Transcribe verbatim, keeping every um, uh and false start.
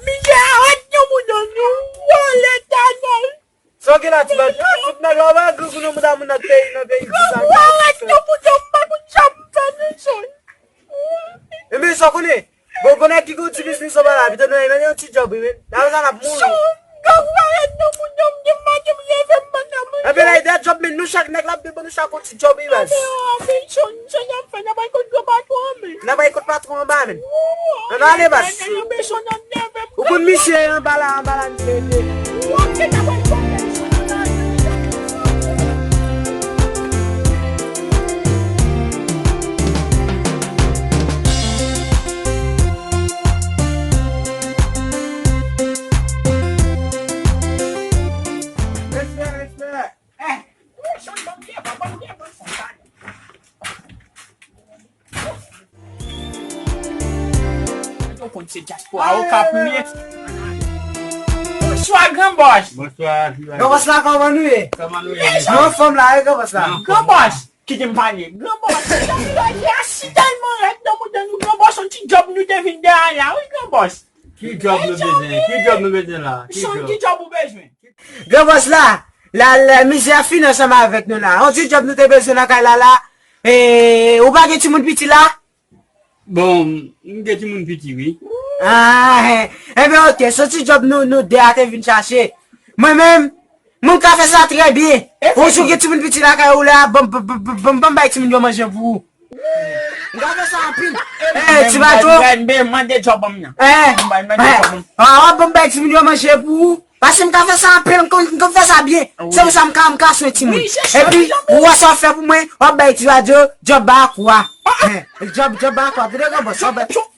Mizè, arèt nan bouda nou, o Letènèl. Sa w gen la, ti bandi? Tout nèg la, w pa grangou nan bouda moun nan peyi, nan peyi di sa. Grangou, arèt nan bouda m, m pa konn sa m fè, mezanmi. Ebyen, sa w konnen? Bon, konnen ki gon ti biznis anba la, pito nou, men yon ti djòb, wi, men. Nan sa n ap mouri. Grangou, arèt nan bouda m, gen madanm leve m, madanm. Ebyen, la, ide djòb, men nou chak nèg la, ap depann nou chak yon ti djòb, wi, baz. Ebyen, o, men, sa n ap fè, n ap al kot gran patwon an, men. N ap al kot patwon anba, men. Ann ale, baz. Ou konn misye anba la, anba la, misye ete. Respè, respè. Mwen konn se dyaspora yo k ap mye. Bonswa, Gran Bòs. Bonswa, Gran Bòs la, kòman nou ye? Kòman nou ye? Nou anfòm la, wi, Gran Bòs la. Nou anfòm. Gran Bòs, kite m pale. Gran Bòs, si tèlman rèd nan mouda nou, Gran Bòs, yon ti djòb nou te vin dèyè la, wi, Gran Bòs. Ki djòb nou bezwen? Ki djòb nou bezwen la? Ki djòb? Ki djòb ou bezwen? Gran Bòs la, la, la, mizè fini ansanm avèk nou la. On ti djòb nou te bezwen nan kay la, la. E, ou pa gen timoun piti la? Bon, m gen timoun piti, wi. Ah, eh, eh ben, ok, se on ti djòb nou, nou de a te vin chache. Mwen menm, mwen ka fè sa trè byen. Ou si w gen timoun piti lakay ou la, ban m, ban m, ban m, ban m bay timoun yo manje pou ou. M ka fè sa anpil. Eh, ti bato. Mwen mande djòb an m nan. Eh, mwen mande djòb an m. Ah, w ap ban m bay timoun yo manje pou ou. Paske m ka fè sa anpil, m konn, m konn fè sa byen. Se pou sa m ka, m ka swen timoun. Epi, ou wè sa w fè pou mwen, w ap bay ti bato, djòb ba kou a. Eh, djòb, djòb ba kou a. Tande, Gran Bòs, w ap bay.